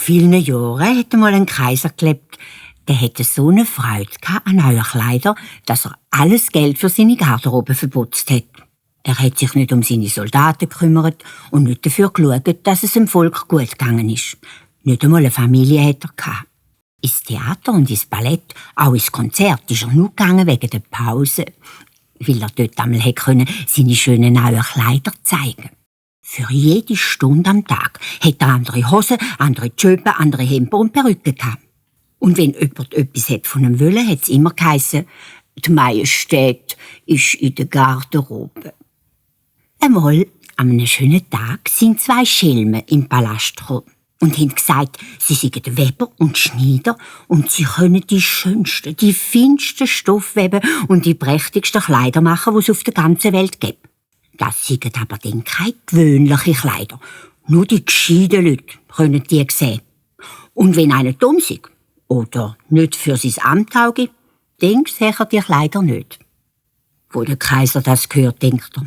vielen Jahren hat einmal ein Kaiser gelebt, der hatte so eine Freude an neuen Kleidern, dass er alles Geld für seine Garderobe verputzt hat. Er hat sich nicht um seine Soldaten gekümmert und nicht dafür geschaut, dass es dem Volk gut gegangen ist. Nicht einmal eine Familie hat er gehabt. Ins Theater und ins Ballett, auch ins Konzert, ist er nur gegangen wegen der Pause, weil er dort einmal seine schönen neuen Kleider zeigen konnte. Für jede Stunde am Tag hat er andere Hosen, andere Tschöpen, andere Hemden und Perücken gehabt. Und wenn jemand etwas von ihm wollte, hat es immer geheissen, die Majestät ist in der Garderobe. Einmal, an einem schönen Tag, sind 2 Schelmen im Palast gekommen und haben gesagt, sie seien Weber und Schneider und sie können die schönsten, die feinsten Stoffe weben und die prächtigsten Kleider machen, die es auf der ganzen Welt gibt. Das sind aber dann keine gewöhnlichen Kleider. Nur die gescheiten Leute können die sehen. Und wenn einer dumm ist oder nicht für sein Amt taugt, dann sieht er die Kleider nicht. Wo der Kaiser das hört, denkt er,